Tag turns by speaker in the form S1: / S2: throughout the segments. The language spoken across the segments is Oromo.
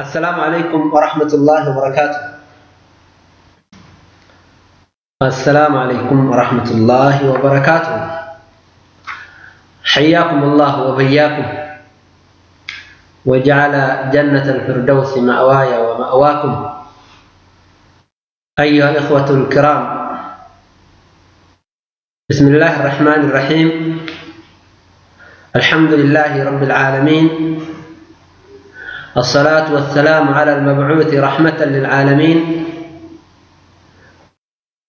S1: السلام عليكم ورحمة الله وبركاته. السلام عليكم ورحمة الله وبركاته. حياكم الله وبياكم، وجعل جنة الفردوس مأواي ومأواكم. أيها الإخوة الكرام، بسم الله الرحمن الرحيم. الحمد لله رب العالمين، الصلاة والسلام على المبعوث رحمة للعالمين،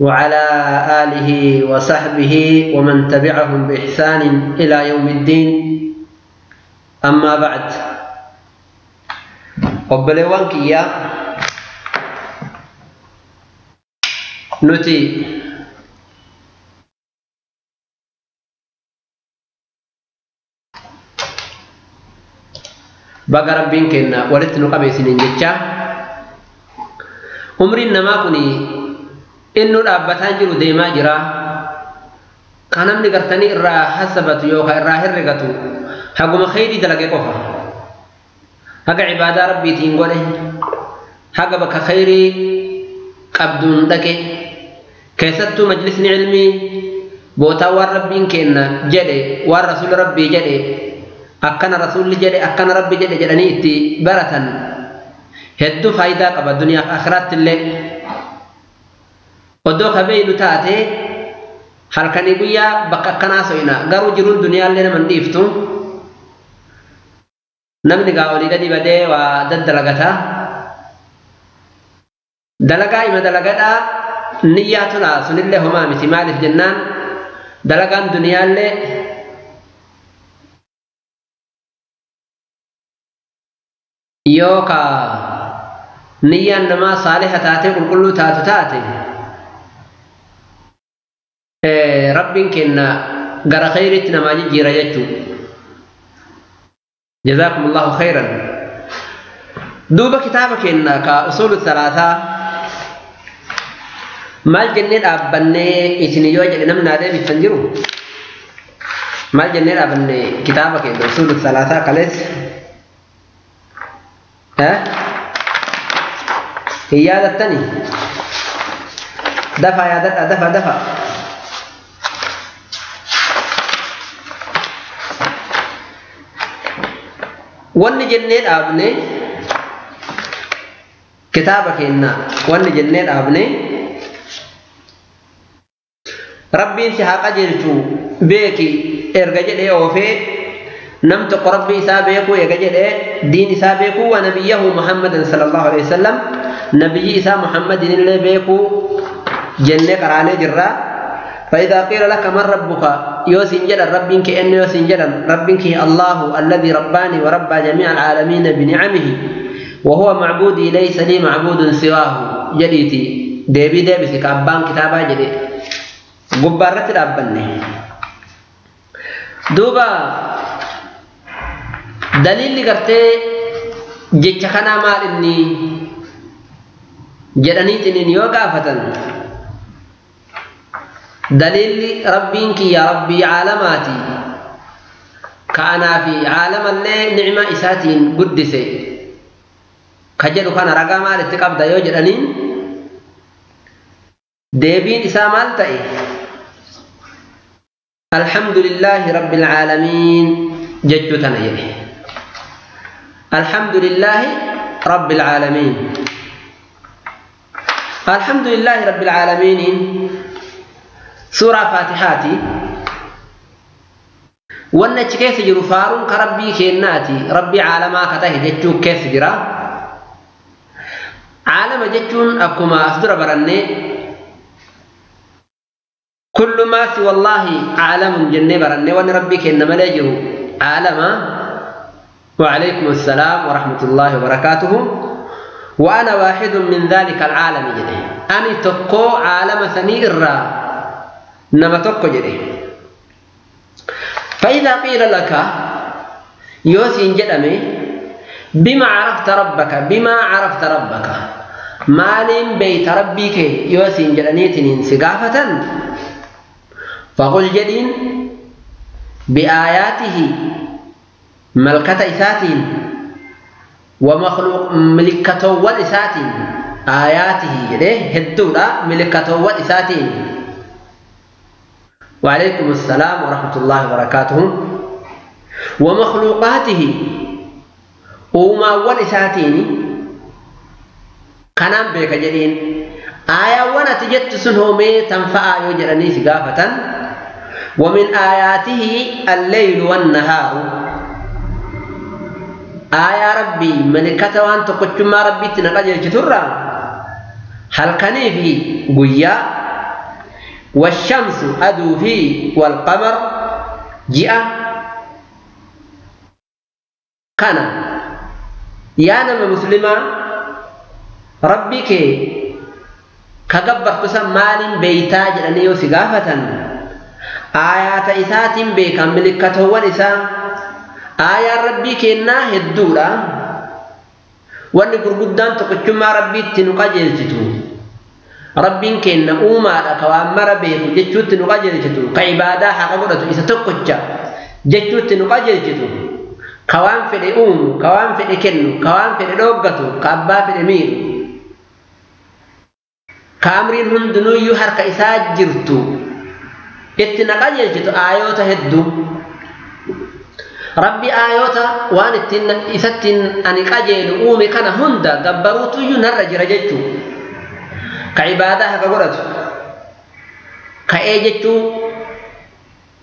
S1: وعلى آله وصحبه ومن تبعهم بإحسان إلى يوم الدين. أما بعد، obboleewwan kiyya nuti baga rabbiin kenna walitti nu qabeessiniin jecha. Umriin namaa kun innu dhaabbataa jiru deemaa jira. Kan namni gartanii irraa hasabatu yookaan irraa herregatu haguma khayrii dalage qofa, haga ibaadaa rabbiitiin godhe, haga bakka khayrii qabduun dhaqe. Keessattuu majlisni ilmii bootaa waan rabbiin kenna jedhe, waan rasuulli rabbii jedhe, akkana rasuulli jedhe, akkana rabbi jedhe jedhanii itti baratan hedduu faayidaa qaba duniyaaf akhiraatti illee. Oddoo kabeeynu taate halkanii guyyaa bakka akkanaa so'ina, garuu jiruun duniyaallee nama hin dhiiftu. Namni gaa olii gadi badee waa daddalagata. Dalagaa ima dalagadhaa niyyaa tolaa sunillee homaa miti. Maaliif jennaan dalagaan duniyaallee yookaa niyyaan namaa saaliha taatee qulqulluu taatu taate rabbiin kenna gara khayriitti namaa jijjiira jechuu. جزاكم الله خيرا. دوبا كتابك إن كأصول الثلاثة مال جنة أبني إثني يوجد نمنا ده بتفنجرو. مال جنة أبني كتابك إن أصول الثلاثة خلاص. ها؟ هي هذا الثاني. دفع يا دفع دفع دفع. Wanni jennee dhaabne kitaaba kenna, wanni jennee dhaabne rabbiin si haa qajeelchu beeki erga jedhee oofee nam tokko rabbi isaa beekuu erga jedhee diin isaa beekuu wa nabiyyahu Muhammadan sallallahu alaihi wasallam nabiyyi isaa Muhammadin illee beekuu jennee qaraanee jirra. فإذا قيل لك من ربك يوسين جدا ربك إن يوسين جدا ربك الله الذي رباني وربى جميع العالمين بنعمه وهو معبودي ليس لي معبود سواه. جديتي ديبي ديبي سكابان كتابا جدي قبارة ربني دوبا دليل لقرتي جيتشخنا مال إني جدنيتني يوقافة دليل ربك يا ربي عالماتي كأنا في عالم اللي نعمة إساتين قدسي كجلو كان رقما لتقبض يوجد أنين ديبين إسامال تأي. الحمد لله رب العالمين ججتنا يلي الحمد لله رب العالمين. الحمد لله رب العالمين سورة فاتحاتي وانا كيس جرو فارون كربي كيناتي ربي عالما كته جتشو كيس جرا عالم جتشون أكما أصدر برني كل ما سوى الله عالم جنة برني وانا ربي كينما لا جرو عالم. وعليكم السلام ورحمة الله وبركاته. وأنا واحد من ذلك العالم جدي أني تقو عالم سني الرا نما tokko jedhe. فإذا قيل لك يوسين jedhame بما عرفت ربك بما عرفت ربك مالين بيت ربك يوسين jedhaniitiin si gaafatan فقل jedhiin بآياته ملكة إساتين ومخلوق ملكتوان إساتين آياته جده هدودا ملكتوان إساتين. وعليكم السلام ورحمة الله وبركاته. ومخلوقاته وما إساتين كنام بك جدين آية ونتجت سنهومي تنفع يجرني سقافة. ومن آياته الليل والنهار آية ربي ملكة وان تقجم ربي تنقجل جترا هل كان في قيا والشمس أدو في والقمر جاء كان يا نم مسلمة ربك كجبر تسمى مال بيتا جرنيو سقافة آيات إسات بك ملكة ونساء آية ربي كنا هدورا وأن قرقدان تقجم ربي تنقجل جتو ربي كنا أوما كوامر بيك جتو تنقجل جتو كعبادة حققرة إذا تقجا جتو تنقجل جتو كوام في الأم كوام في الكن كوام في الأوقات كأبا في المير كامرين هندنو يحرك إساء جرتو اتنقجل جتو آيوتا هدو ربي آيوتا وان إساتين أنقجل أومي كان هندا قبروتو ينرج رجتو كعبادة حققرته كأيجتو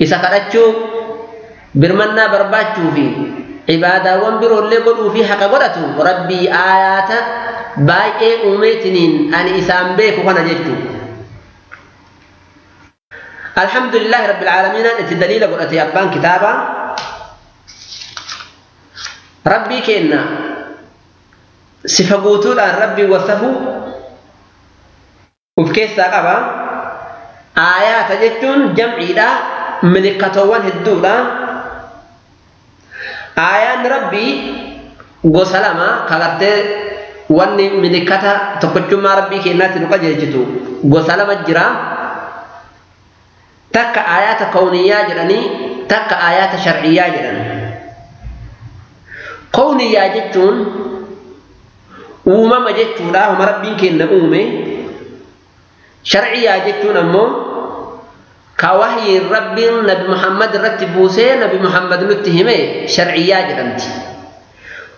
S1: إسا كرتشو برمنا برباتشو في عبادة وانبرو اللي قلوا في حققرته ربي آياتا باي أوميتنين أن إسام بيكو كان جتو. الحمد لله رب العالمين. انت دليل قلت أبان كتابا ربي كنا صفة ربي وصفه وفكيسا قبا آيات جتون جمعي لا ملكتوان هدولا آيان ربي وسلامة كغرت واني ملكتا تقجم ربي كنا تنقجل جتو وسلامة جرا تك آيات كونية جراني تك آيات شرعية جراني. كونية جتون وما جتون لا هم ربي كنا أومي. شرعية جتون أمو كوحي ربي نبي محمد رتبوسي نبي محمد نتهمي شرعية جرانتي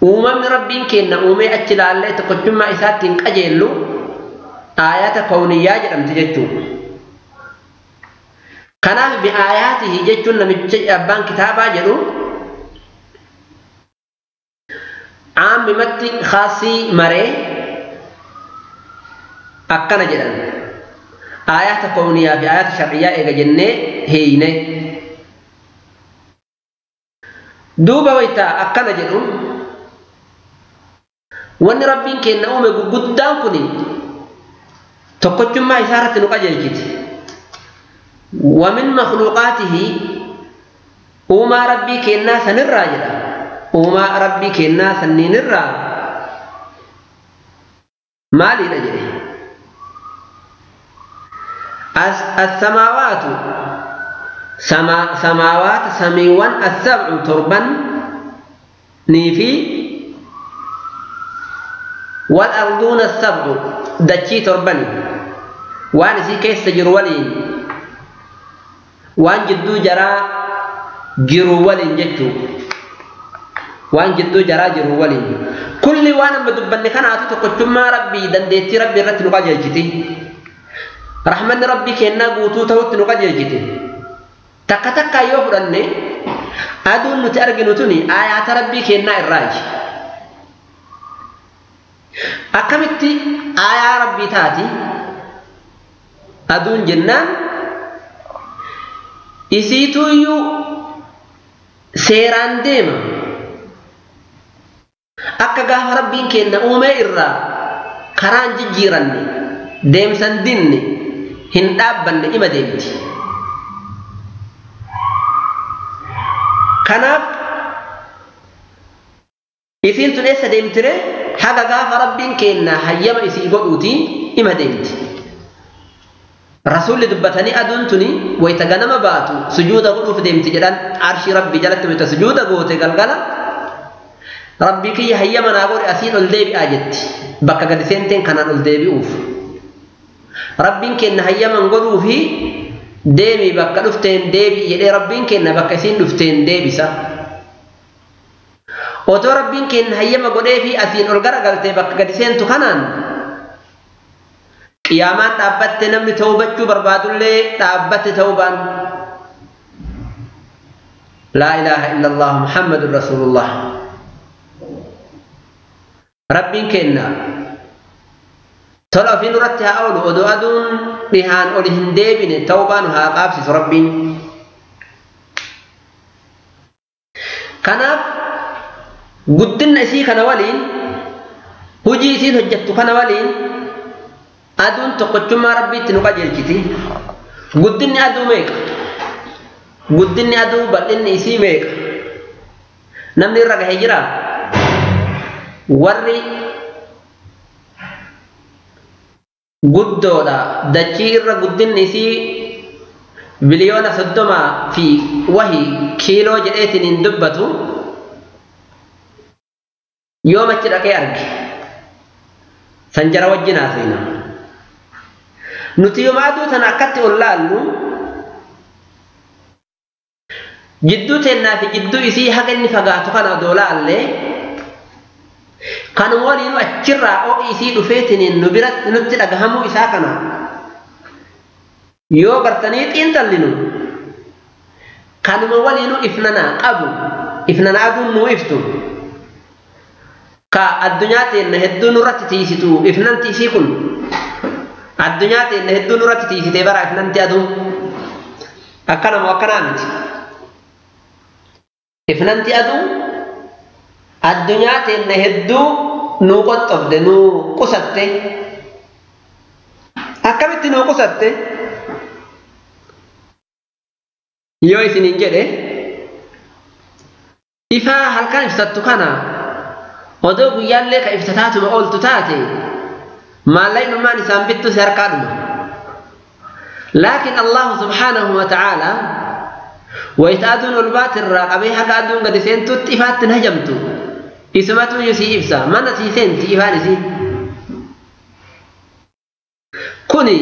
S1: وما من ربي كنا أومي أتلا الله تقدم ما إساتين قجلو آيات كونية جرانتي جتون كناف بآياته جتون نمشي أبان كتابا جرو عام متي خاصي مري أكنا جران آيات كونية في آيات شرعية إيجا جنة هينة دوبا ويتا أكنا جرو وان ربين كنا أومي قدام كني تقجم ما إشارة نقجل جت. ومن مخلوقاته وما ربي كنا سنرى جدا وما ربي كنا سننرى ما لي نجري السماوات سماوات سميوان السبع تربا نيفي والأرضون السبع دتشي تربني وان سي كيس جرولين وان جدو جرا جرولين جتو وان جدو جرا جرولين كل وان بدبن كان اتتقتم ربي دندتي ربي رت نقاجلتي رحمن ربي كنا غوتو توت نقاجلتي تك تك يو فدني ادون نتي ارغنتني ايات ربي كنا الراج اكمتي ايا ربي تاتي ادون جنان isiitu iyyuu seeraan deema akka gaafa rabbiin kenna uumee irraa karaan jijjiiranne deemsan dinne hin dhaabbanne ima deemti. Kanaaf isiin tun eessa deemtire haga gaafa rabbiin kenna hayyama isii godhuuti ima deemti. رسول دبتني أدونتني ويتجنم باتو سجود غروف ديمتي جدًا عرش ربي جلت ويتسجود غوتي قلقلة Rabbii kiyya hayyama naa godhi asiin ol deebi'aa jetti. Bakka gadi seenteen kanaan ol deebi'uuf. Rabbiin kenna hayyaman godhuu fi deemi bakka dhufteen deebi'i jedhee Rabbiin kenna bakka isiin dhufteen deebisa. Otoo Rabbiin kenna hayyama godhee fi asiin ol garagaltee bakka gadi seentu kanaan qiyaamaan dhaabbatte namni tawbachuu barbaadullee dhaabbatte tawbaan. Laa ilaaha illallah Muhammadun Rasuulullah. Rabbiin kenna tola ofiin irratti haa oolu odoo aduun dhihaan oli hin deebine tawbaan haa qaabsisu Rabbiin. Kanaaf guddinna isii kana waliin hojii isiin hojjettu kana waliin aduun tokkochummaa Rabbiitti nu qajeelchiti. Guddinni aduu meeqa? Guddinni aduu bal'inni isii meeqa? Namni irra gahee jiraa? Warri guddoodha dachii irra guddinni isii biliyoona 30 fi wahi kiiloo jedheetiin hin dubbatu yoom achi dhaqee arge sanjara wajjin haasofna. Nuti yooma aduu tana akkatti ol laallu jidduu teennaa fi jidduu isii haga inni fagaatu kana odoo laallee kanuma waliin achirraa ho'i isii dhufeetiin nu biratti nutti dhagahamuu isaa kana yoo gartanii xiinxallinu kanuma waliinu ifnanaa qabu ifnana aduun nuu iftu ka addunyaa teenna hedduu nurratti tiisitu ifnanti isii kun addunyaa teenna hedduu nurratti tiisitee bara ifnanti aduu akkanama akkanaa miti ifnanti aduu addunyaa teenna hedduu nuu qoxxofte nuu qusatte. Akkamitti nuu qusatte yoo isiniin jedhe ifaa halkan ibsattu kana odoo guyyaallee ka ibsataatuma ooltu taate maallaqnummaan isaan bittu si harkaa dhuma. Laakiin Allahu subhaanahu wa ta'aala wayita aduun ol baatirraa qabee haga aduun gadi seentutti ifaatti hin hajamtu. Isumatu sii ibsa mana sii seenti ifaan isii. Kuni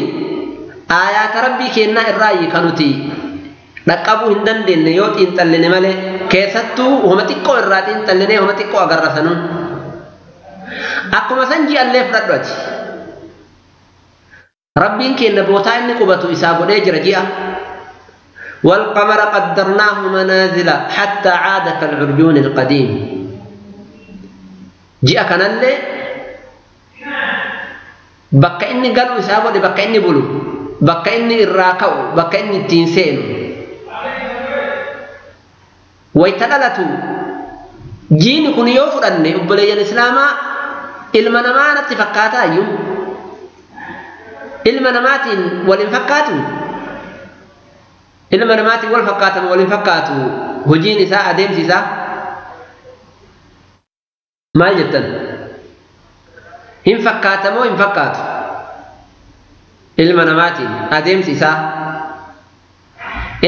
S1: aayaata Rabbii kennaa irraayi kan nuti dhaqqabuu hin dandeenye yoo xiinxalline malee keessattuu homa xiqqoo irraa xiinxallinee homa xiqqoo agarra sanuun. Akkuma san ji'allee fudhadhu ati. Rabbiin kenna bootaa inni qubatu isaa godhee jira ji'a. والقمر قدرناه منازل حتى عاد كالعرجون القديم. جاء كان اللي بقى إني قالوا إسابة بقى إني بلو بقى إني إراكو بقى إني تنسين ويتلالتو جيني كن يوفر أني أبلي الإسلام المنمانة فكاتا أيو المنمات والإنفكاتو ilma namaatiin wal fakkaatamu waliin fakkaatu hojiin isaa adeemsi isaa maal jettan hin fakkaatamoo hin fakkaatu ilma namaatiin adeemsi isaa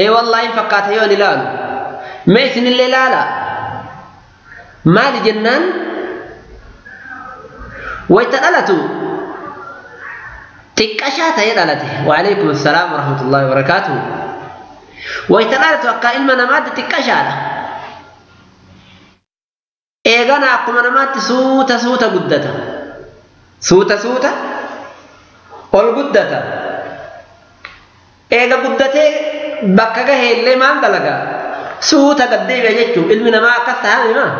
S1: ee wallaahi hin fakkaata yoo hin ilaalu mee isinillee ilaala maali jennaan wayta dhalatu xiqqashaa ta'ee dhalate waalaikum assalaam warahmatullaahi wabarakaatuhu wayta dhalatu akka ilma namaatti xiqqashaadha. Eegana akkuma namaatti suuta suuta guddata. Suuta suuta ol guddata. Eega guddatee bakka gahee illee maal dalaga? Suuta gad deebi'a jechuun ilmi namaa akkas ta'a himaa?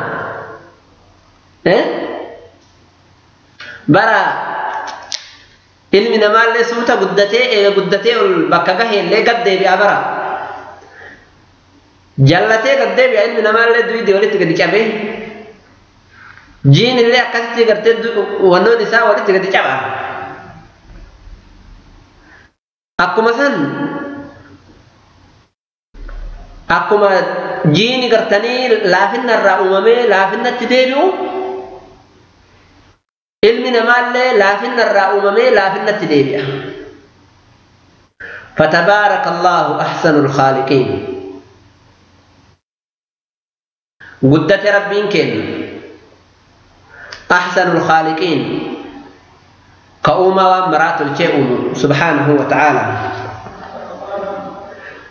S1: Bara ilmi namaallee suuta guddatee eega guddatee ol bakka gahee illee gad deebi'a bara. Jallatee gad deebi'a ilmi namaallee duydi walitti gadi cabee jiin illee akkasitti gartee wannoon isaa walitti gadi caba. Akkuma san akkuma jiini gartanii laafinna irraa uumamee laafinnatti deebi'u ilmi namaallee laafinna irraa uumamee laafinnatti deebi'a. Fatabaarakallahu ahsanul khaaliqiin. Guddate Rabbiin kenna. أحسن الخالقين كأوما ومرات الشيء سبحانه وتعالى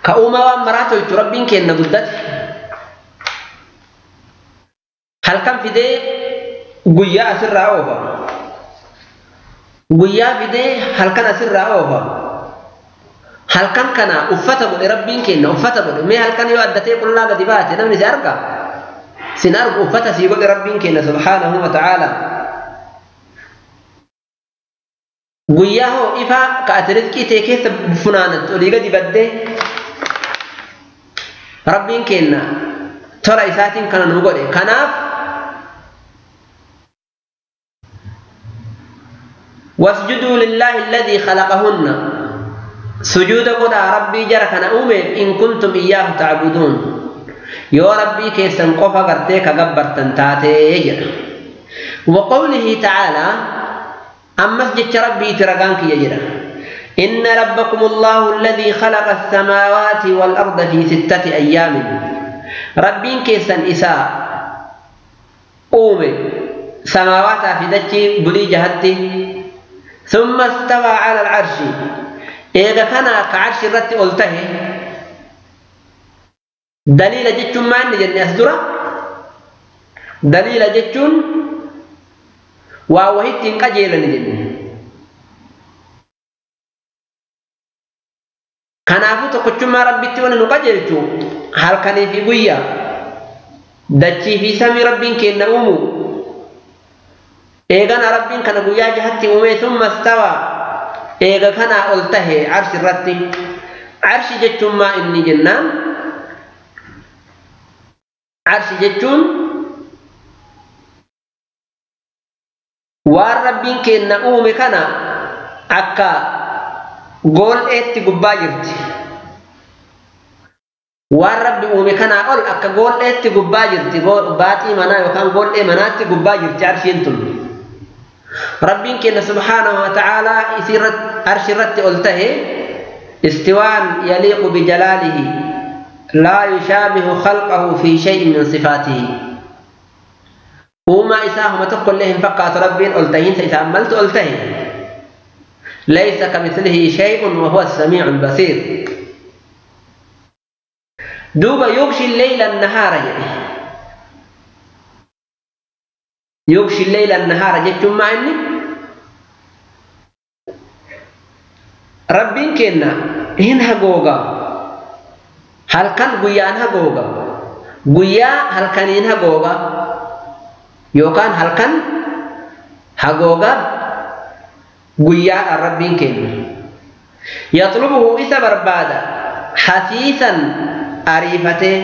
S1: كأوما ومرات ربين كأن قدت هل كان في دي قيا سر أوفا قيا في دي هل كان سر أوفا هل كان كان أفتبو ربين كأن أفتبو ما هل كان يؤدتي كل لا دبات نمني سأرقى سنرجو أفتا سيقول ربين كأن سبحانه وتعالى guyyaa ifa ka ati rizqii tee keessa funaanattu olii gadi baddee rabbiin kenna tola isaatiin kana nu godhe. Kanaaf wasjuduu lillaahi alladhii khalaqahunna sujuuda godhaa rabbii jara kana uumeef in kuntum iyyaahu ta'buduun yoo rabbii keessan qofa gartee ka gabbartan taatee jedha. Wa qawlihi ta'aalaa أمس جت ربي ترقانك يجرا إن ربكم الله الذي خلق السماوات والأرض في 6 أيام ربين كيسن إساء أومي سماوات في دتي بلي جهتي ثم استوى على العرش إذا كان كعرش الرت قلته دليل جتون ما عندي جنة أسدرة دليل جتون وهيتين قجيلا جنة كنافو تقچما ربتي ونن قجلتو هل كان في قيا دچي في سمي ربين كن أمو إيغان ربين كان قيا جهتي أمي ثم استوى إيغا كان قلته عرش الرتي عرش جتما إني جنان عرش جتون waan rabbiin kenna uume kana akka gool'eetti gubbaa jirti. Waan rabbi uume kanaa ol akka gool'eetti gubbaa jirti. Baaxii manaa yookaan gool'ee manaatti gubbaa jirti arshiin tun. Rabbiin kenna subhaanahu wa ta'aalaa arshi irratti ol tahe istiwaan yaliiqu bijalaalihi laa yushaabihu khalqahu fi shay'in min sifaatihi. وما إساهم تقول لهم فقط ربين قلتهين سيتأملت قلتهين ليس كمثله شيء وهو السميع البصير. دوب يغشي الليل النهار يغشي الليل النهار جتم مع إني ربين كنا هنها جوجا هل كان قيانها جوجا قيا هل كان هنها جوجا yookaan halkan hagooga guyyaa rabbiin kenna. Yaxlubuhu isa barbaada hasiisan ariifatee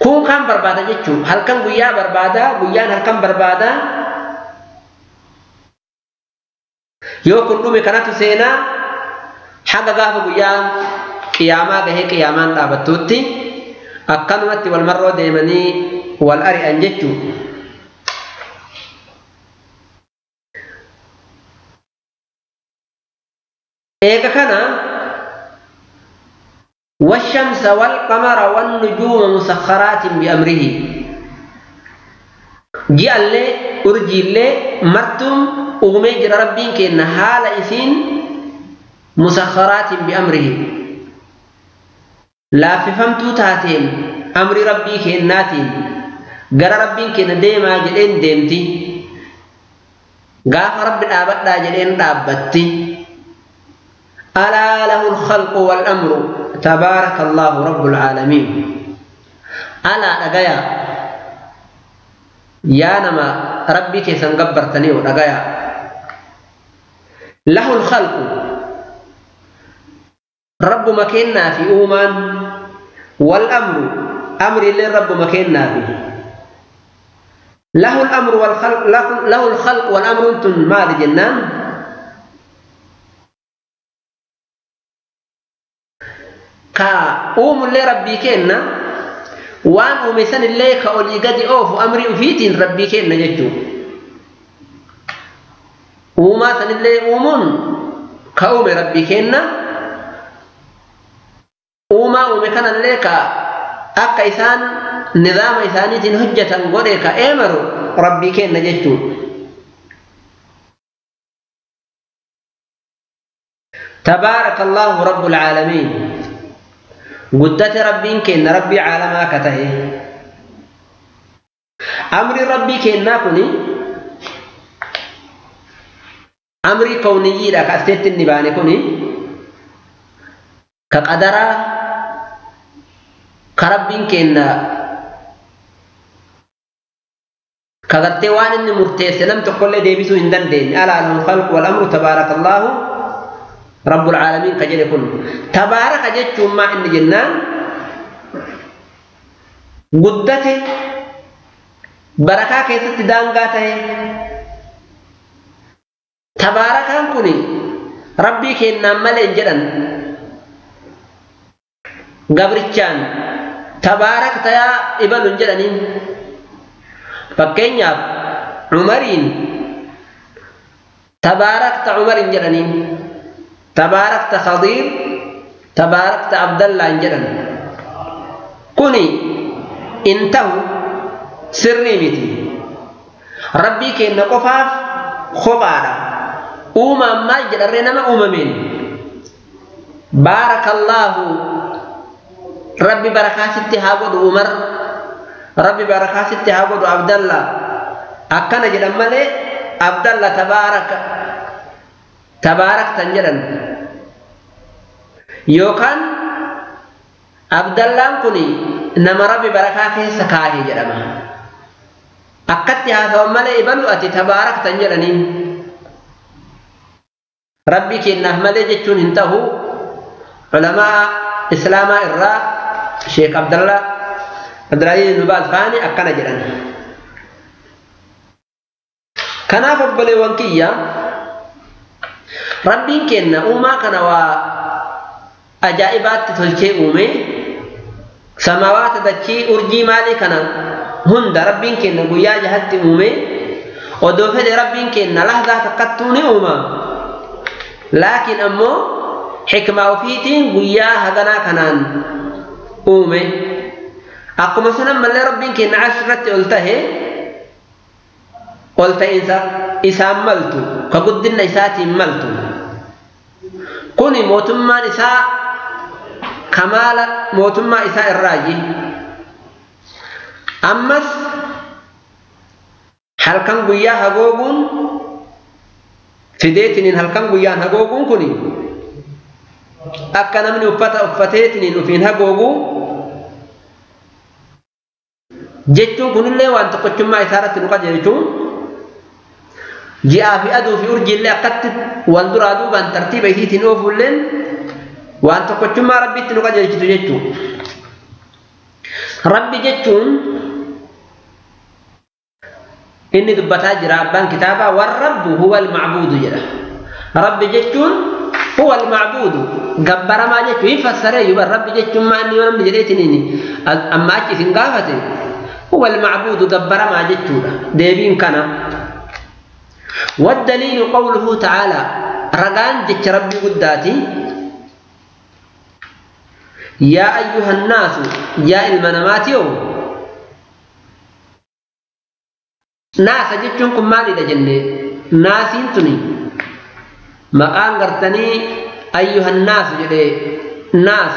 S1: kun kan barbaada jechuun halkan guyyaa barbaada guyyaan halkan barbaada yoo kun dhume kanatu seenaa haga gaafa guyyaa qiyaamaa gahee qiyaamaan dhaabattuutti akkanumatti wal marroo deemanii والأري أنجتو إيكا كان والشمس والقمر والنجوم مسخرات بأمره جاء اللي أرجي اللي مرتم أغميجر ربين كإن حال إسين مسخرات بأمره لا فهمتو تاتين أمر ربي كإناتين gara rabbiin kenna deemaa jedheen deemti gaafa rabbi dhaabadhaa jedheen dhaabbatti. Alaa lahu alkhalqu wal amru tabaaraka Allahu rabbul aalamiin. Alaa dhagaya yaa nama rabbii keessan gabbartanii oo dhagaya lahu alkhalqu rabbuma kennaa fi uumaan wal amru amri illee rabbuma kennaa fi له الأمر والخلق له الخلق والأمر أنتم ماذا جنان كا أوم اللي ربي كنا وان أومسن اللي كأولي قد أوف أمري أفيتين ربي كنا جتو وما سن اللي أومون كأوم ربي كنا وما أومكن اللي كا أكا إسان نظام إسانيتين حجة غوريكا إمرو Rabbii kenna jechuun. تبارك الله رب العالمين قدت ربين كن ربي عالما كته أمر ربي كنا كني أمر كوني لا كأستيت النباني كني كقدر كربين كنا كغرتي وان إن مرتيس لم تقل لي ديبسو إندن دين ألا له الخلق والأمر تبارك الله رب العالمين كجل كن تبارك جت ما إن جنان قدته بركة كيست دانغاته تبارك كوني ربي كنا ملين جدًا قبرتشان تبارك تيا إبلون جدًا فكينيا عمرين تباركت عمر جدًا تباركت خضير تباركت عبد الله جدًا كوني انتهوا سري متي ربي كن قفاف خبارا أمم ما جدرنا ما أممين بارك الله ربي بركات اتهاب عمر ربي بركات اتهاب عبد الله أكن جدًا ملي عبد الله تبارك تبارك تنجدًا يوكان عبد الله كوني نما ربي بركات سكاهي جدًا أكدت هذا ملي بلو أتي تبارك تنجدني ربي كنا ملي جتون انتهوا علماء إسلام الراء شيخ عبد الله عبد العزيز بن باز فاني أكنا جدًا كنا فبلي وانكيا ربي كنا أما كنا وأجائبات تلشي أمي سماوات دچي أرجي مالي كنا هند ربين كنا قويا جهت أمي ودوفد ربين كنا لحظة تقطوني أما لكن أمو حكمة وفيتين قويا هدنا كنان أمي أقوم سنم ملي ربين كنا عشرة قلته قلت إنسا إسام ملتو كقدنا إساتي ملتو كوني موتما إساء كمال موتما إساء الراجي أمس halkan guyyaa hagooguun fideetiniin halkan guyyaan hagooguun kuni akka namni uffata uffateetiniin ufiin hagooguu jechuun kunillee waan tokkochummaa isaarratti nu qajeelchuun ji'aa fi aduu fi urjiillee akkatti wal duraa duubaan tartiiba isiitiin oofuulleen waan tokkochummaa rabbitti nu qajeelchitu jechuu. Rabbi jechuun inni dubbataa jira abbaan kitaabaa warrabbu huwa almacbuudu jedha. Rabbi jechuun huwa almacbuudu gabbaramaa jechuu hin fassaree yuban rabbi jechuun maa inni yoo namni jedheetiniin amma achi isin gaafate huwa almacbuudu gabbaramaa jechuudha deebiin kana. والدليل قوله تعالى رقان جتش ربي قداتي يا أيها الناس يا المنامات يوم ناس جتشونكم مالي دا جنة ناسين تني مقام قرتني أيها الناس جدي ناس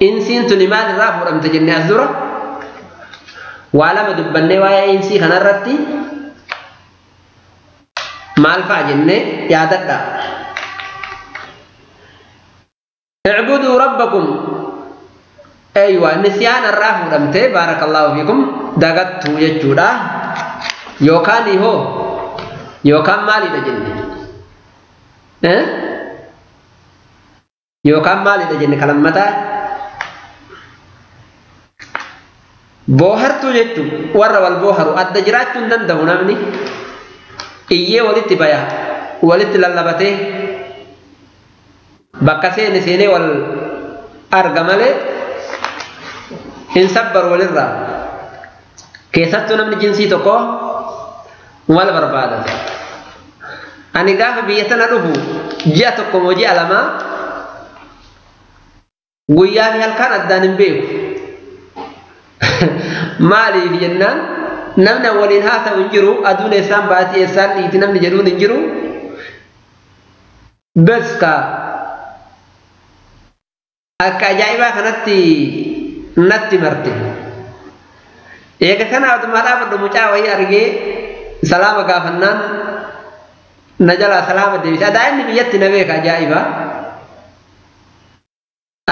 S1: إنسين تني مالي رافو رمت جنة أزورة وعلى دبني ويا إنسي خنرتي مال فا جنة يا ددا اعبدوا ربكم أيوة نسيان الرافو رمت بارك الله فيكم دغتو جچودا يوكان هو يوكان مالي دا جنة يوكان مالي دا جنة كلمتا بوهرتو جچو ور والبوهرو أدى جراچون دندهو نمني iyyee walitti baya walitti lallabatee bakka seene seenee wal arga malee hin sabbaru walirraa keessattuu namni jinsii tokko wal barbaada. Ani gaafa biyya tana dhufu ji'a tokko moo ji'a lama guyyaa fi halkan addaan hin beeku. Maaliif jennaan Namni waliin haasa'u hin jiru, aduun eessaan baatii eessaan dhiiti namni jedhuun hin jiru. Bes ka akka ajaa'ibaa kanatti natti marte. Eega kana odumaa dhaabadhu mucaa wayii argee salaama gaafannaan na jalaa salaama deebise. Adaa inni biyyatti na beeka ajaa'iba.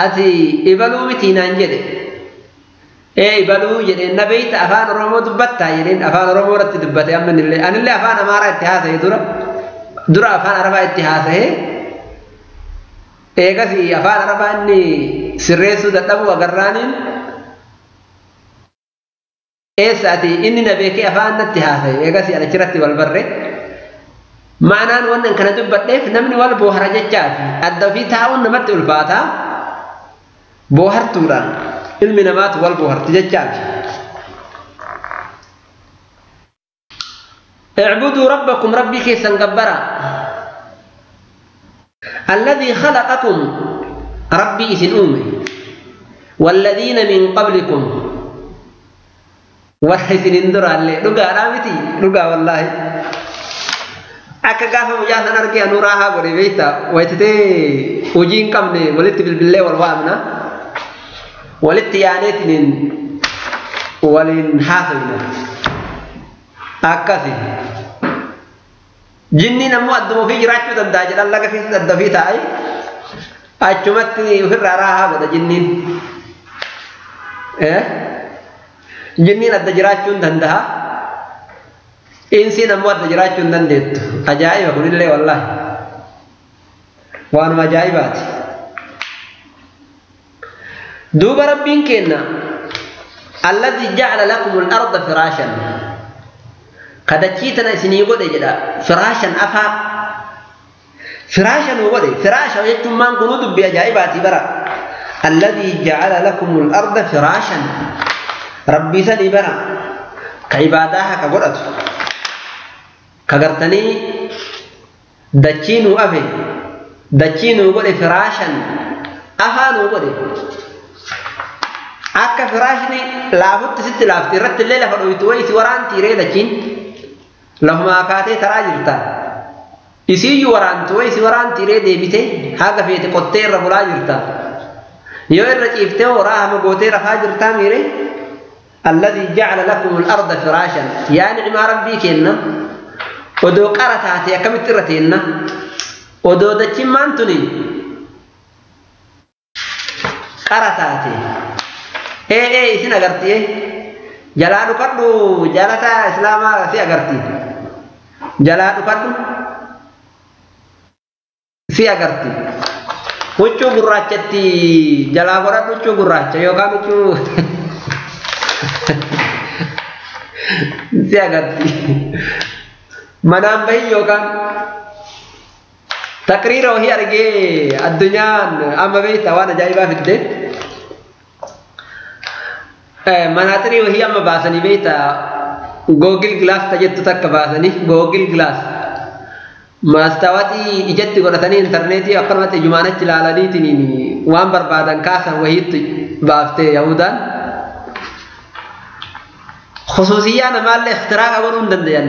S1: Ati ibaluu miti naan jedhe. Ee ibaluu jedheen na beeyta afaan Oromoo dubbattaa jedheen afaan Oromoo irratti dubbate amma innillee. Anillee afaan Amaaraa itti haasa'e dura afaan Arabaa itti haasa'e. Eegas afaan Arabaa inni sirreessuu dadhabuu agarraaniin eessa ati inni na beekee afaan natti haasa'e eegas achirratti wal barre. Ma'anaan wannan kana dubbadheef namni wal boohara jechaafi adda ofii taa'uun namatti ulfaata boohartuudhaan ilmi namaatu wal booharti jechaafi. اعبدوا ربكم ربي كيسن جبرا الذي خلقكم ربي إسن أمي والذين من قبلكم ورحسن اندر اللي رقا رامتي رقا والله akka gaafa mucaa san argee anuu raahaa godhe beekta wayititee hojii hin qabne walitti bilbillee wal waamna walitti yaaneetiin waliin haasofna akkasi jinniin ammoo adduma ofii jiraachuu danda'a jedhan laga keessatti adda ofii taa'e achumatti ofirraa raahaa godha jinniin jinniin adda jiraachuu hin danda'a. Insiin ammoo adda jiraachuu hin dandeettu. Ajaa'iba kunillee wallaahi. Waanuma ajaa'ibaati. Duuba rabbiin kenna alladhi ja'ala lakum al-arda firaashan. Kadachii tana isinii godhe jedha. Firaashan afaa. Firaashan godhe. Firaasha jechuun maan kunuu dubbii ajaa'ibaati bara. Alladhi ja'ala lakum al-arda firaashan. Rabbii sanii bara. Ka ibaadaa haka godhatu. Kagartanii dachii nuu afe dachii nuu godhe firaashan afaa nuu godhe akka firaashni laafutti sitti laafti irratti illee lafa dhoytu wayi si waraanti ree dachiin lafumaa kaatee taraa jirta isiiyyuu waraantu wayi si waraanti ree deebite haga feete qottee irra bulaa jirta yoo irra ciiftee horaa hama gootee rafaa jirtaa miire alladhi ja'ala lakum al-arda firaashan yaa nicmaa rabbii kenna odoo qara taate akkamitti irra teenna odoo dachiin maan tuni qara taate ee isin agarti jalaa dhukadhu jalataa islaamaa si agarti jalaa dhukadhu si agarti huccuu gurraachatti jalaa godhadhu huccuu gurraacha yookaan huccuu si agarti. Manaan bahi yookaan taqriira wahii argee addunyaan amma beekta waan ajaa'ibaa fidde manaaxirii wahii amma baasanii beekta googil gilaas tajettu takka baasanii googil gilaas maastaawatii ijatti godhatanii intarneetii akkanumatti ijumaan achi ilaalaniitiin waan barbaadan kaasan wahiitti baaftee yahudaan khusuusiyyaa namaallee ikhtiraaqa godhuu hin danda'an.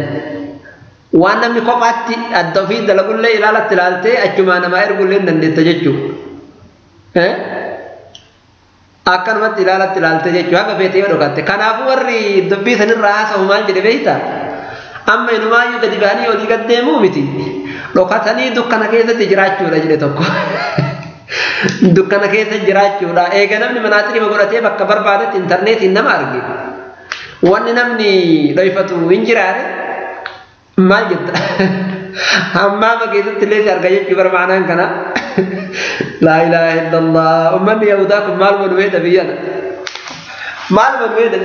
S1: Waan namni kophaatti adda ofii dalagullee ilaalatti ilaaltee achumaa namaa ergullee hin dandeetta jechuudha. Akkanumatti ilaalatti ilaaltee jechuudha haga feetee yoo dhokatte. Kanaafuu warri dubbii sanirraa haasa'u maal jedhe beektaa? Amma inumaayyuu gadi ba'anii olii gad deemuu miti. Dhokatanii dukkana keessatti jiraachuudha jedhe tokko. Dukkana keessa jiraachuudha. Eega namni manaaxirima godhatee bakka barbaadetti intarneetiin nama arge. Wanni namni dhoyfatu hin jiraare. Maal jetta hammaama keessatti illee si arga jechuu bara ma'anaan kana laa ilaaha illallah ummanni yahudaa kun maaluma nu beeda biyyana maaluma nu beeda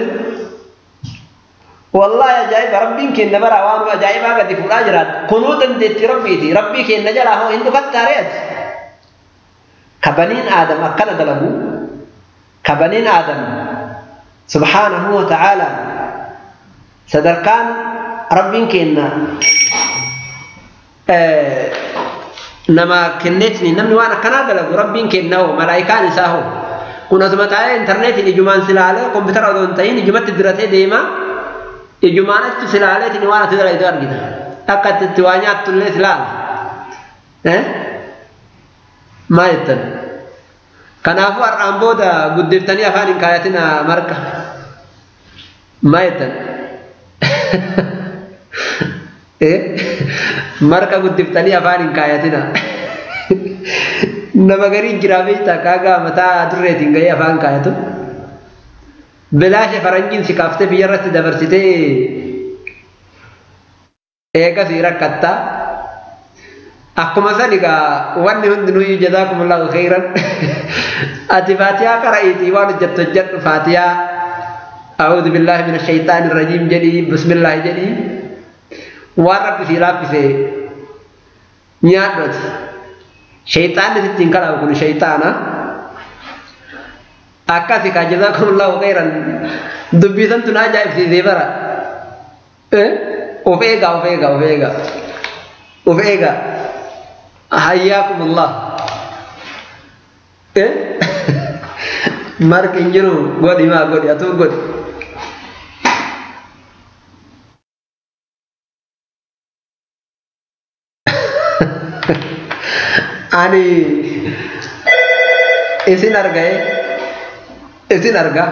S1: wallaahi ajaa'iba rabbiin kenna bara waan ajaa'ibaa gadi fuudhaa jiraata kunuu dandeetti rabbiiti rabbii kenna jalaa hoo hin dhukattaaree ati kabaniin aadam akkana dalagu kabaniin aadam subhaanahu wa ta'aala sadarkaan rabbiin kenna nama kenneetini namni waan akkanaa dalagu rabbiin kenna hoo malaayikaan isaa hoo kun asuma taa'ee intarneetiin ijumaan silaalee kompiitara odoo hin ta'in ijumatti diratee deema Ijumaan achi silaaleetiin waan ati dalayitu argita. Akka ati itti waa nyaattullee silaala. Maal jettan? Kanaafuu har'aan booda guddiftanii afaan hin kaayatina marqa. Maal jettan? Marqa guddiftanii afaan hin kaayatina. Nama gariin jiraa beektaa kaagaa mataa durreetiin gahee afaan kaayatu. Bilaasha faranjiin si kaaftee biyya irratti dabarsitee eegasii rakkattaa. Akkuma san egaa wanni hundinuyyuu jazaakumullahu khayran. Ati faatiyaa qara'iitii waan hojjettu hojjedhu faatiyaa a'uudhu billaahi mina shaytaani rajiim jedhii bismillaahi jedhii waan rabbi sii laaffise nyaadhu ati. Shayxaanni sitti hin kalaamu kun shayxaana. Akkasi kaa jazaakumullahu khayran dubbii santu na ajaa'ibsiisee bara. Of eegaa of eegaa of eegaa of eegaa. Hayyaakumullah. Marqi hin jiru godhi maa godhi atuu godhi. Ani isin arga isin arga.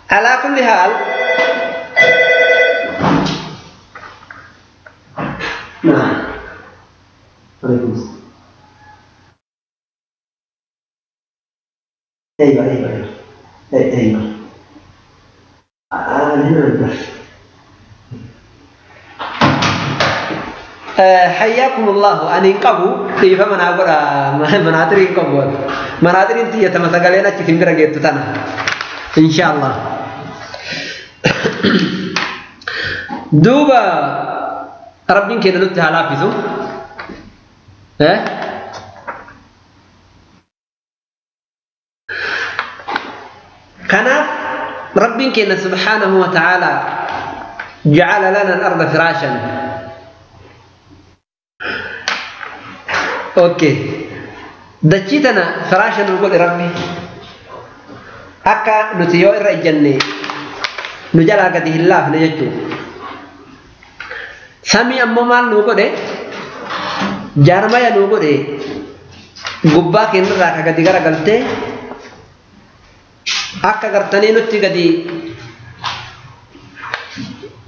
S1: Alaa kulli haal. ايوه ايوه ايوه ايوه انا هنا بس. حياكم الله. أنا إنقبو كيف مناقرة مناطر إنقبو مناطر إنتي يتمسكلين أتشي سمبرا جيتو تنا إن شاء الله. دوبا ربين كده نتها لافزو. كان ربين كده سبحانه وتعالى جعل لنا الأرض فراشا. أوكي دچيتنا فراشا نقول ربي أكا نتيو الرجنة نجلا قده الله نجتو سامي أمو مال نقول جارمايا نقول gubbaa keenyarraa ka gadi garagaltee akka gartanii nutti gadi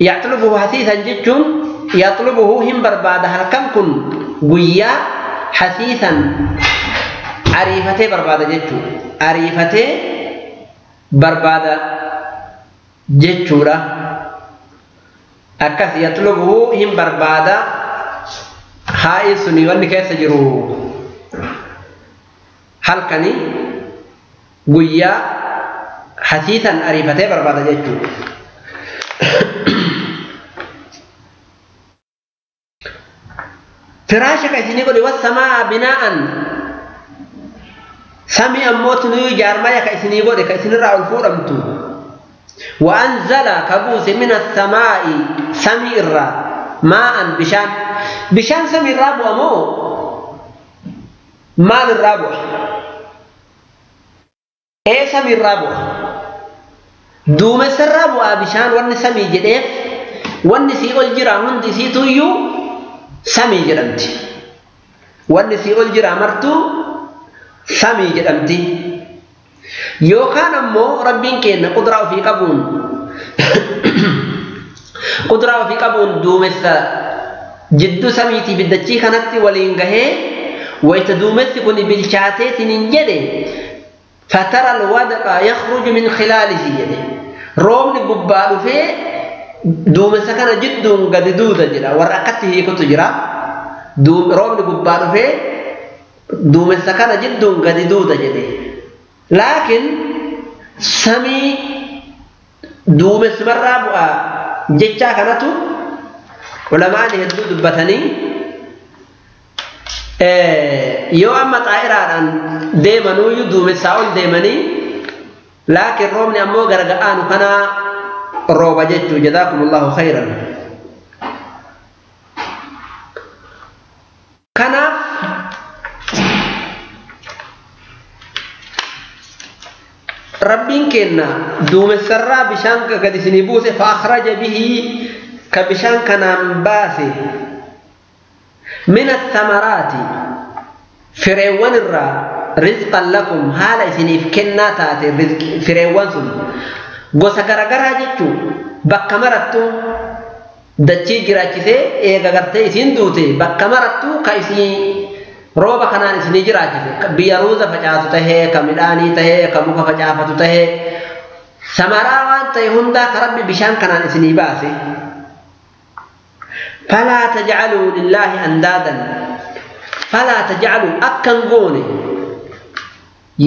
S1: yaxlubuhu hasiisan jechuun yaxlubuhu hin barbaada halkan kun guyyaa hasiisan ariifatee barbaada jechuudha. Ariifatee barbaada jechuudha. Akkas yaxlubuhu hin barbaada haa'i suni wanni keessa jiru halkanii guyyaa hasiisan ariifatee barbaada jechuudha. Firaasha ka isinii godhe wassamaa binaa'an samii ammoo nuyi jaarmaya ka isinii godhe ka isinirraa ol fuudhamtu. وأنزل كبوس من السماء سميرا ماء بشان بشان سمير رابو أمو مال الرابو إيه سمير رابو دوم الرابو بشان ون سمي جديف ون سي الجرا هندي سي تويو سمي جدمتي ون سي الجرا مرتو سمي جدمتي يوكان أمو ربين كين قدرة في قبون قدرة في قبون دومس جدو سميتي بالدتشي خنتي ولينجه ويتدومس كن بالشاتي تنجده فترى الودق يخرج من خلاله يده روم قبال في دومس كان جدو قد دودا جرا ورقته كنت جرا دوم روم قبال في دومس كان جدو قد دودا جده لكن سمي دومس مرة بقى جتشا كانتو علماء هدو دبتني يو أما طائران ديمنو يو دومس ساول ديمني لكن رومني أمو غرقانو كان روبا جتشو جزاكم الله خيرا كان Rabbiin kenna duumessarraa bishaan gad isinii buuse fa akhraja bihi ka bishaan kanaan baase min athamaraati fireewwan irraa rizqan lakum haala isiniif kennaa taate fireewwan sun gosa garagaraa jechuu bakka marattu dachii jiraachisee eega gartee isiin duute bakka marattu ka isii rooba kanaan isinii jiraachise biyya ruuza facaasu tahee ka midhaanii tahee ka muka facaafatu tahee samaraa waan ta'e hundaa ka rabbi bishaan kanaan isinii baase falaa tajcaluu lillaahi andaadan falaa tajcaluu akkan goone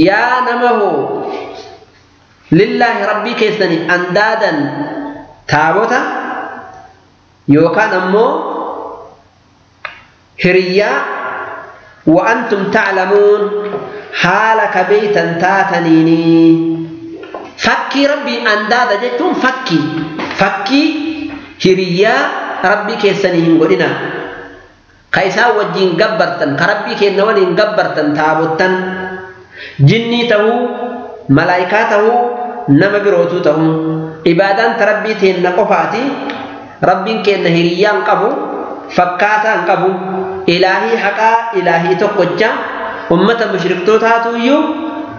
S1: yaa nama hoo lillaahi rabbii keessaniif andaadan taabota yookaan ammoo hiriyyaa وأنتم تعلمون حالك بيتا تاتنيني فكي ربي أندادا جتون فكي فكي هريا ربي كيسانيهن قلنا كيسا وجين قبرتن كربي كينا ولين قبرتن تابوتن جني تهو ملايكا تهو نما بروتو تهو عبادان تربي تين قفاتي ربي كينا هريا قبو فكاتا قبو إلهي حقا إلهي تقجا أمة مشركتوتا تويو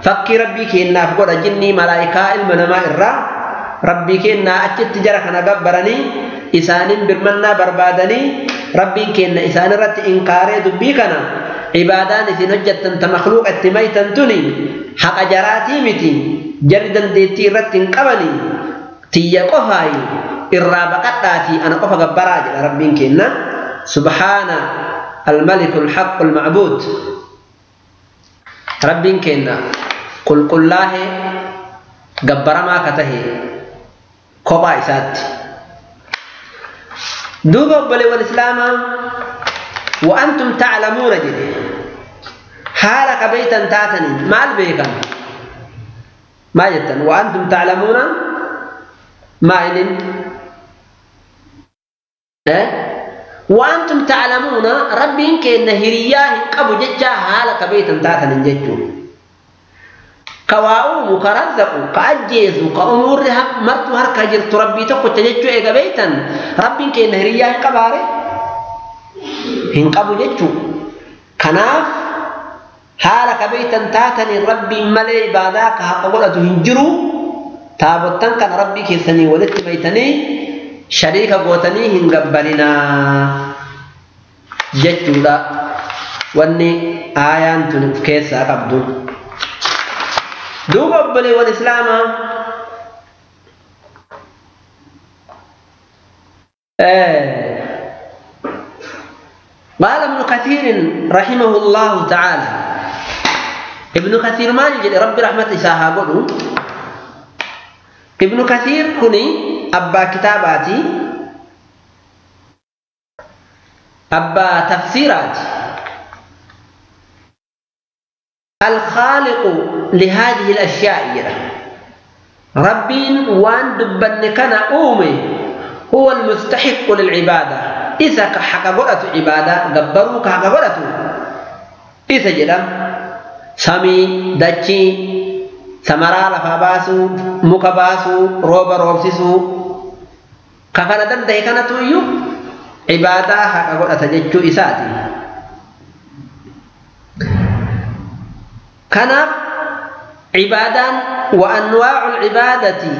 S1: فكي ربي كينا فقود جني ملائكة المنما إرى ربي كينا أجت جرحنا قبرني إسان برمنا بربادني ربي كينا إسان رت إنكاري دبيكنا عبادان سنجة تمخلوق التميتا تني حق جراتي متي جردا ديتي رت قبني تيا قفاي إرى بقطاتي أنا قفا قبراج ربي كينا سبحانه الملك الحق المعبود ربين كنا قل قل الله جبر ما كته كوبا إسات دوب بلي والإسلام وأنتم تعلمون جدي حالك بيتا تاتني ما البيكم ما جدا وأنتم تعلمون ما إنن وأنتم تعلمون ربي كأن هرياه قبو ججا حالك بيتا تاتن ججو كواؤم كرزقو كأجيزو كأمورها مرتو هركا جرت ربي تقو تججو إيغا بيتا ربي كأن هرياه قباري هن قبو ججو كناف حالك بيتا تاتن ربي ملي عباداك حق قولته هنجرو تابتن كان ربي كيسني ولدت بيتني شريك قوتني هنقبلنا جتولا واني آيان تنف كيسا قبضو دوب أبلي والإسلام قال ابن كثير رحمه الله تعالى ابن كثير ما يجد رب رحمة إساها قلو ابن كثير كني أبا كتاباتي أبا تفسيراتي الخالق لهذه الأشياء ربين وان دبن كان أومي هو المستحق للعبادة إذا كحق قرأت عبادة قبروك حق قرأت إذا جدا سمي دجي samaraa lafaa baasuu muka baasuu rooba roobsisuu ka kana danda'e kanatu iyyuu ibaadaa haqa godhata jechuu isaati. Kanaaf ibaadaan wa anwaa'ul ibaadati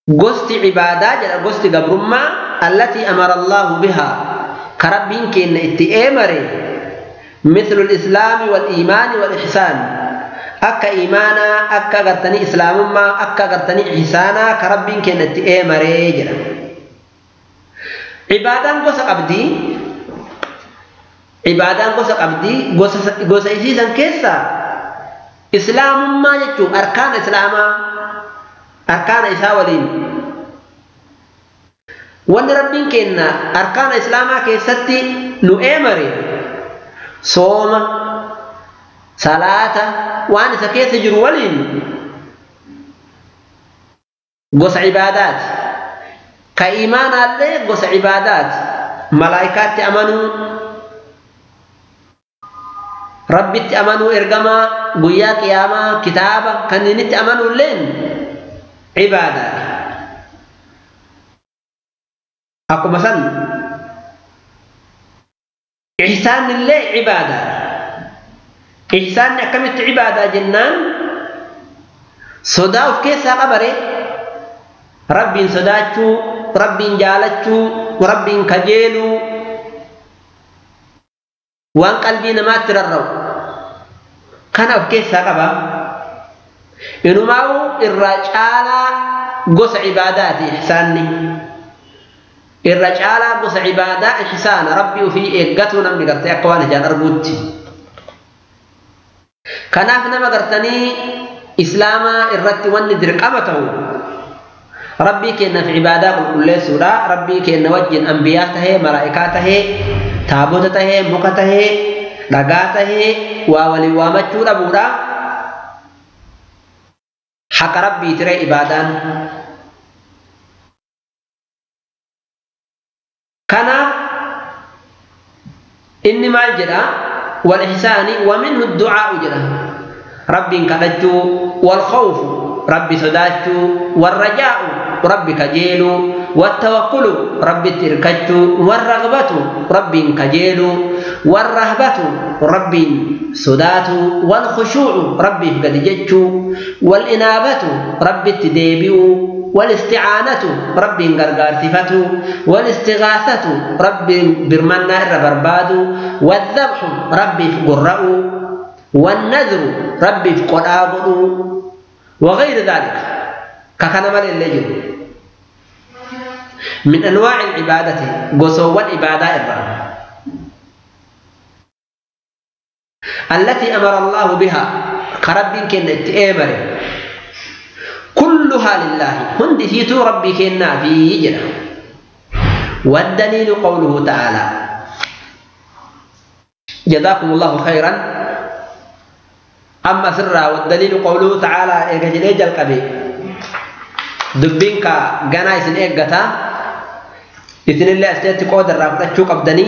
S1: gosti ibaadaa jedha gosti gabrummaa allatii amara Allaahu bihaa ka rabbiin keenya itti eemare مثل الإسلام والإيمان والإحسان أكا إيمانا أكا غرتني إسلام ما أكا غرتني إحسانا كربين كنت إيه مريجنا عبادان قوس قبدي عبادان قوس قبدي قوس إسيسا كيسا إسلام ما يجو أركان إسلاما أركان إساولين وأن ربين كنا أركان إسلاما كيستي نو إيه مري صوم صلاة وأنا سكيت جرولين قص عبادات كإيمان الله قص عبادات ملائكات أمنوا Rabbitti amanuu ergamaa guyyaa qiyaamaa kitaaba kanniinitti amanuu illeen cibaadaadha. Akkuma san ihsaan illee cibaadaadha. Ihsaanni akkamitti cibaadaa jennaan sodaa of keessaa qabare Rabbiin sodaachuu, Rabbiin jaalachuu, Rabbiin kajeeluu waan qalbii namaatti rarra'u kana of keessaa qaba. Inumaa'uu irra caalaa gosa cibaadaati ihsaanni. Irra caalaa gosa cibaadaa ihsaana Rabbi ofii eeggatu namni gartee akka waan ijaan arguutti. Kanaaf nama gartanii islaamaa irratti wanni dirqama ta'u Rabbii kennaaf cibaadaa qulqulleessuudha. Rabbii kenna wajjin ambiyaa tahee, malaa'ikaa tahee, taabota tahee, muka tahee, dhagaa tahee waa waliin waamachuu dhabuudha. Haqa Rabbii tiree ibaadaan. Kanaaf inni maal jedha? Wal ihsaani wa minhu du'aa'u jedha. Rabbiin kadhachuu, wal khawfu Rabbi sodaachuu, wal rajaa'u Rabbi kajeeluu, wattawakkulu Rabbitti hirkachuu, warragbatu Rabbiin kajeeluu, warrahbatu Rabbiin sodaatuu, wal khushuucu Rabbiif gadi jechuu, wal inaabatu Rabbitti deebi'uu, wal isticaanatu Rabbiin gargaarsifatuu, wal istighaasatu Rabbiin birmannaa irra barbaaduu, waddabxu Rabbiif gurra'uu, wannadru Rabbiif qodhaa godhuu, وغير ذلك ككنا مال اللي جرو من أنواع العبادة قصوى العبادة الرب التي أمر الله بها كرب كن اتئامر كلها لله هند فيتو ربي كنا في جنة. والدليل قوله تعالى جزاكم الله خيرا. أما سرا والدليل قوله تعالى إيجاجل إيجال قبي دبينك غنا إسن إيجاتا إسن الله أستيت قودر رافتشو قبدني.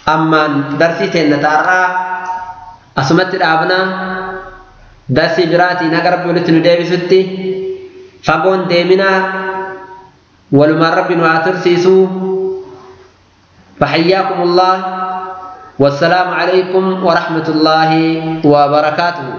S1: أما درسي تنتارا أسمت الأبنا درسي براتي نقرب ولتنو ديبي ستي فقون ديمنا ولما رب نواتر سيسو. فحياكم الله والسلام عليكم ورحمة الله وبركاته.